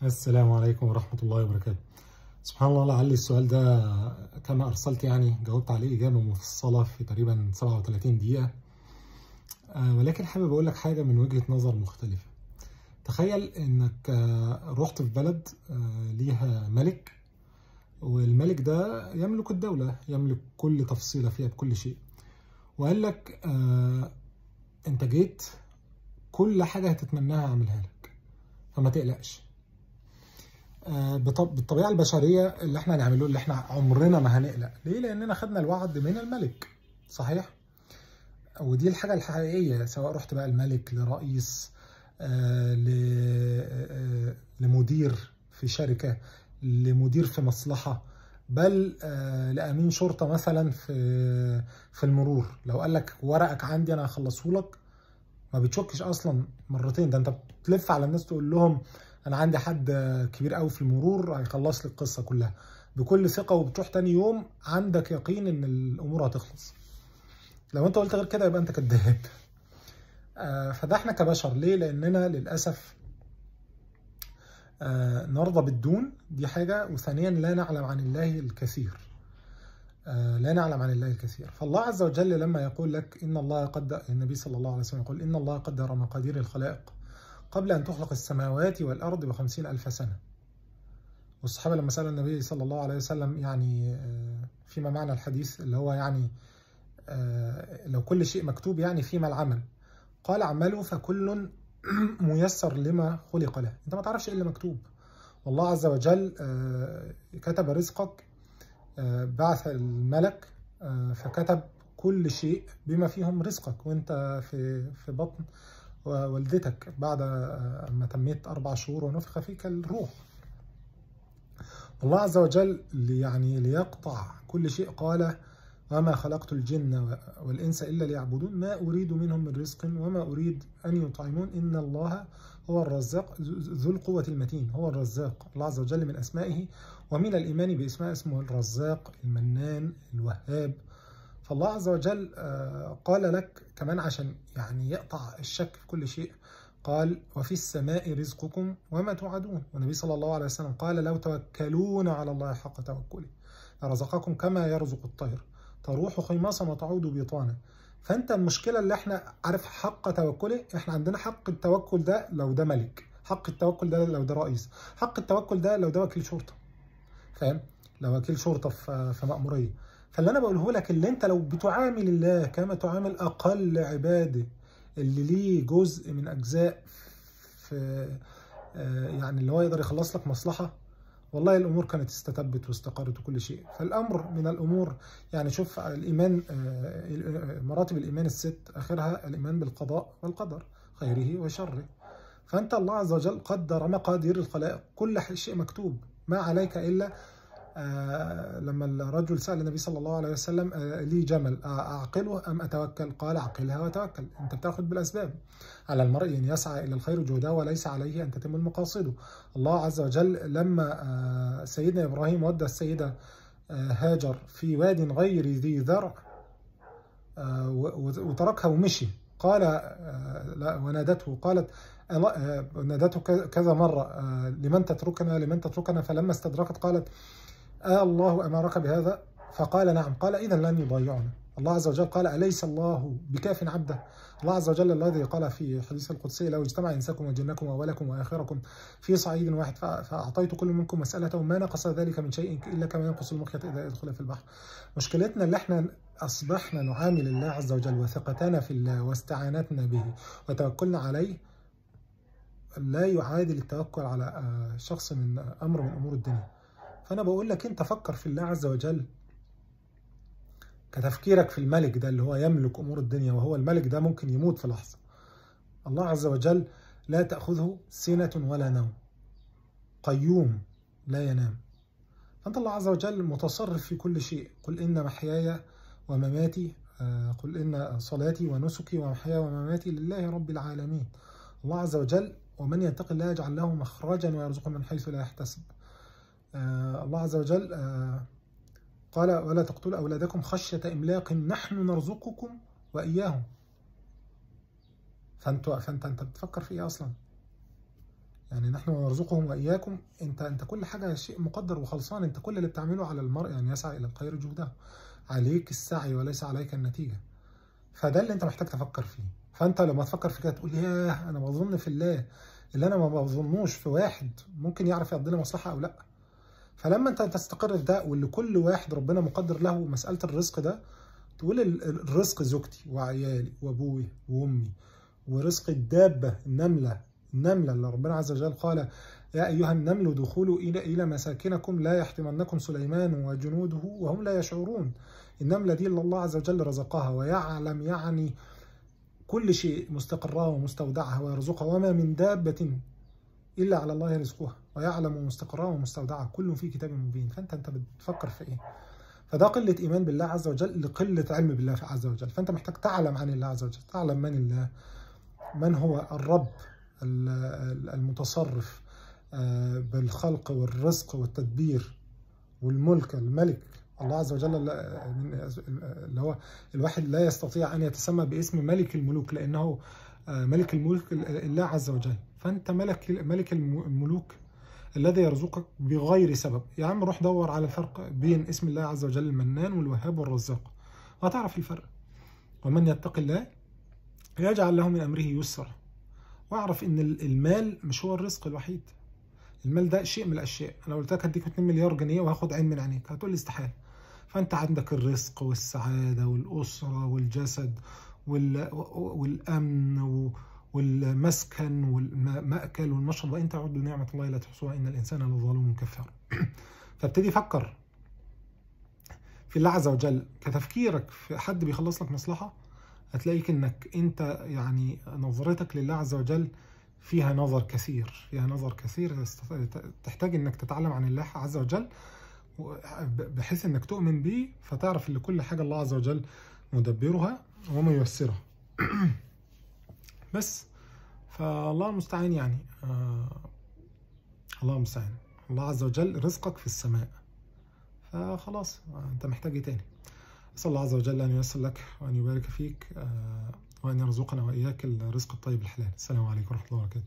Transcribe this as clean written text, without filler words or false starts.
السلام عليكم ورحمة الله وبركاته. سبحان الله، لعل السؤال ده كما أرسلت يعني جاوبت عليه إجابة مفصلة في تقريبا 37 دقيقة، ولكن حابب أقول لك حاجة من وجهة نظر مختلفة. تخيل إنك رحت في بلد ليها ملك، والملك ده يملك الدولة، يملك كل تفصيلة فيها بكل شيء، وقال لك أنت جيت كل حاجة هتتمناها أعملها لك، فما تقلقش. بالطبيعة البشرية اللي احنا هنعمله، اللي احنا عمرنا ما هنقلق. ليه؟ لأننا خدنا الوعد من الملك، صحيح؟ ودي الحاجة الحقيقية، سواء رحت بقى الملك لرئيس، لمدير في شركة، لمدير في مصلحة، بل لأمين شرطة مثلا في المرور، لو قال لك ورقك عندي أنا هخلصه لك، ما بتشكش أصلا مرتين، ده أنت بتلف على الناس تقول لهم أنا عندي حد كبير قوي في المرور هيخلص لي القصة كلها بكل ثقة، وبتروح تاني يوم عندك يقين إن الأمور هتخلص. لو أنت قلت غير كده يبقى أنت كداب. فده إحنا كبشر. ليه؟ لأننا للأسف نرضى بالدون، دي حاجة، وثانيا لا نعلم عن الله الكثير، لا نعلم عن الله الكثير. فالله عز وجل لما يقول لك إن الله قدر، النبي صلى الله عليه وسلم يقول إن الله قدر مقادير الخلائق قبل أن تخلق السماوات والأرض ب50,000 سنة. والصحابة لما سألوا النبي صلى الله عليه وسلم يعني فيما معنى الحديث اللي هو يعني لو كل شيء مكتوب يعني فيما العمل، قال اعملوا فكل ميسر لما خلق له. انت ما تعرفش ايه اللي مكتوب. والله عز وجل كتب رزقك، بعث الملك فكتب كل شيء بما فيهم رزقك وانت في بطن والدتك بعد ما تميت 4 شهور ونفخ فيك الروح. الله عز وجل يعني ليقطع كل شيء قال وما خلقت الجن والإنس إلا ليعبدون ما أريد منهم من رزق وما أريد أن يطعمون إن الله هو الرزاق ذو القوة المتين. هو الرزاق، الله عز وجل من أسمائه ومن الإيمان باسماء اسمه الرزاق المنان الوهاب. فالله عز وجل قال لك كمان عشان يعني يقطع الشك في كل شيء، قال وفي السماء رزقكم وما توعدون. والنبي صلى الله عليه وسلم قال لو توكلون على الله حق توكله لرزقكم كما يرزق الطير تروح خماصا وتعود بطانا. فانت المشكلة اللي احنا عارف حق توكله، احنا عندنا حق التوكل ده لو ده ملك، حق التوكل ده لو ده رئيس، حق التوكل ده لو ده وكيل شرطه، فاهم؟ لو وكيل شرطه في مأموريه. فاللي انا بقوله لك اللي انت لو بتعامل الله كما تعامل اقل عباده اللي ليه جزء من اجزاء في يعني اللي هو يقدر يخلص لك مصلحة، والله الامور كانت استتبت واستقرت وكل شيء. فالامر من الامور يعني شوف الايمان، مراتب الايمان الست اخرها الايمان بالقضاء والقدر خيره وشره. فانت الله عز وجل قدر مقادير الخلائق، كل شيء مكتوب، ما عليك الا لما الرجل سأل النبي صلى الله عليه وسلم لي جمل أعقله أم أتوكل؟ قال أعقلها وتوكل. أنت بتاخد بالأسباب. على المرء أن يسعى إلى الخير جهده وليس عليه أن تتم المقاصد. الله عز وجل لما سيدنا إبراهيم ودى السيدة هاجر في واد غير ذي ذرع وتركها ومشي، قال ونادته، قالت نادته كذا مرة لمن تتركنا لمن تتركنا، فلما استدركت قالت الله أمرك بهذا؟ فقال نعم. قال إذا لن يضيعنا. الله عز وجل قال أليس الله بكاف عبده؟ الله عز وجل الذي قال في حديث القدسي لو اجتمع إنساكم وجنكم وأولكم وآخركم في صعيد واحد فأعطيت كل منكم مسألته ما نقص ذلك من شيء إلا كما ينقص المخيط إذا أدخل في البحر. مشكلتنا اللي احنا أصبحنا نعامل الله عز وجل وثقتنا في الله واستعانتنا به وتوكلنا عليه لا يعادل التوكل على شخص من أمر من أمور الدنيا. فأنا بقول لك أنت فكر في الله عز وجل كتفكيرك في الملك ده اللي هو يملك أمور الدنيا، وهو الملك ده ممكن يموت في لحظة. الله عز وجل لا تأخذه سنة ولا نوم، قيوم لا ينام. فأنت الله عز وجل متصرف في كل شيء. قل إن محياي ومماتي، قل إن صلاتي ونسكي ومحياي ومماتي لله رب العالمين. الله عز وجل ومن يتق الله يجعل له مخرجا ويرزقه من حيث لا يحتسب. الله عز وجل قال ولا تقتلوا أولادكم خشية إملاق نحن نرزقكم وإياهم. فأنت بتفكر في إيه أصلا؟ يعني نحن نرزقهم وإياكم. انت كل حاجة شيء مقدر وخلصان، انت كل اللي بتعمله على المرء يعني يسعى إلى الخير جهده، عليك السعي وليس عليك النتيجة. فده اللي انت محتاج تفكر فيه. فانت لما تفكر في كده تقول ياه انا بظن في الله اللي انا ما بظنوش في واحد ممكن يعرف يقضي لي مصلحة او لا. فلما انت تستقر في ده، واللي كل واحد ربنا مقدر له مسألة الرزق ده، تقول الرزق زوجتي وعيالي وابوي وامي، ورزق الدابة النملة، النملة اللي ربنا عز وجل قال يا أيها النمل ادخلوا إلى مساكنكم لا يحطمنكم سليمان وجنوده وهم لا يشعرون. النملة دي اللي الله عز وجل رزقها ويعلم يعني كل شيء، مستقرها ومستودعها ويرزقها، وما من دابة إلا على الله رزقها ويعلم مستقرها ومستودعها كل في كتاب مبين. فأنت بتفكر في إيه؟ فده قلة إيمان بالله عز وجل لقلة علم بالله عز وجل. فأنت محتاج تعلم عن الله عز وجل، تعلم من الله، من هو الرب المتصرف بالخلق والرزق والتدبير والملك، الملك الله عز وجل، اللي هو الواحد لا يستطيع أن يتسمى باسم ملك الملوك لأنه ملك الملوك الله عز وجل. فأنت ملك الملوك الذي يرزقك بغير سبب. يا عم روح دور على الفرق بين اسم الله عز وجل المنان والوهاب والرزاق وهتعرف الفرق. ومن يتق الله يجعل له من أمره يسرا. واعرف ان المال مش هو الرزق الوحيد، المال ده شيء من الاشياء. انا قلت لك هديك 2 مليار جنيه وهاخد عين من عينيك، هتقول لي استحالة. فانت عندك الرزق والسعادة والاسرة والجسد والامن والمسكن والمأكل والمشرب، وان تعدوا نعمه الله لا تحصوها ان الانسان لظلوم كفار. فابتدي فكر في الله عز وجل كتفكيرك في حد بيخلص لك مصلحة، هتلاقيك انك انت يعني نظرتك لله عز وجل فيها نظر كثير، فيها نظر كثير. تحتاج انك تتعلم عن الله عز وجل بحيث انك تؤمن به، فتعرف ان كل حاجة الله عز وجل مدبرها وميسرها. بس فالله المستعان يعني، الله المستعان. الله عز وجل رزقك في السماء، فخلاص انت محتاج ايه تاني؟ أسأل الله عز وجل أن ييسر لك وأن يبارك فيك وأن يرزقنا وإياك الرزق الطيب الحلال. السلام عليكم ورحمة الله وبركاته.